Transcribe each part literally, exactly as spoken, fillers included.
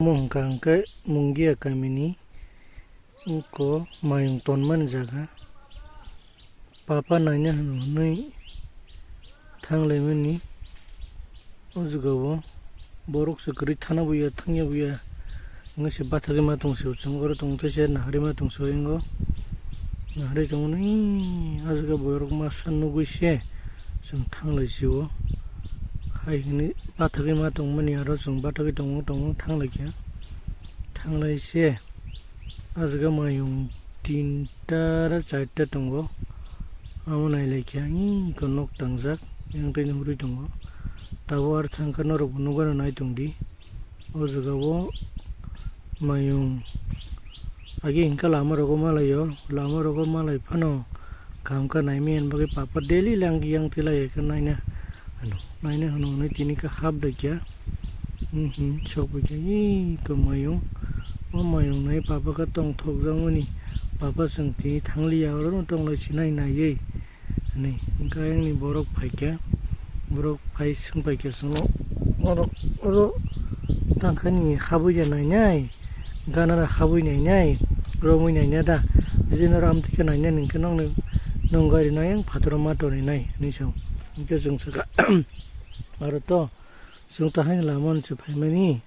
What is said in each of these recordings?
Omo hwnkha hwnkhe Mungia kamini wngkha mayung tonmani jaga. Papa naina hwnwi thanglaimani. O jagao borok se kwrwi thana buya, thangya buya wngwi se bathagwi ma tong se, chwng oro tong tei se naharwi ma tong se, o naharwi tongmani. O jaga borok masa nugwi se chwng thanglai se o, hai hwnwi bathagwi ma tongmani, aro chwng bathagwi tongo, tongo, thanglaikha, thanglai se. O jaga mayung tinta ra charta tongo, amo nailaikha, iko nok tangjak, yang twi nuhurwi tongo. Tabuk aro thangkha norokbo nukgano nai tongdi. O jagao mayung agi hwnkhe lama rogo malaio, lama rogo malai phano kaham khe naimani bagwi papa daily lang yang tilai khe naina hwno, naina hwno hwnwi tini khe hap daikya. Mhm, sok baikya, iko mayung, o mayung nai papa khe tongthokjakmani, papa chwng tini thangliya, orono tonglai sinai naiwi. Hwnwi hwnkhe ayangni borok phaikha, borok phai swng paikha chwngno, "Norok oro tangkhani habwi ya nainai, ganara habwi nainai, romwi nainai da? Jodi norok amtwi khe nainai hwnkhe nokni nwng gari nai ang phataro ma tonwi nai," hwnwi sao. Hwnkhe chwng sakha, "Aro to chwng to haino lamano se phaimani."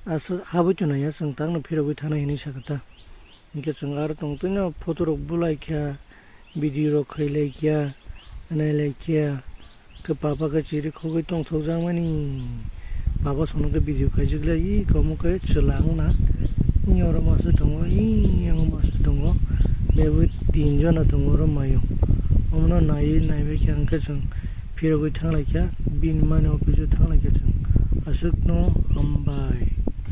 Aswk habwi tongya, chwng tangno phirogwi thanai hwnwi sakha ta. Hinkhe chwng aro tongtwino photo rok bulaikha, video rok khailaikha, nailaikha. Khe papa khe chiri khogwi tongthokjakmani. Papa sono khe video khaijakle, ih, komo khe chwla wngna. Ih, oro masa tongo, ih, yango masa tongo. Bebwi tin jona tongo oro mayung. Omono naiwi naibaikha, hinkhe chwng phirogwi thanglaikha, bini mani office o thanglaikha chwng. Aswkno hambai.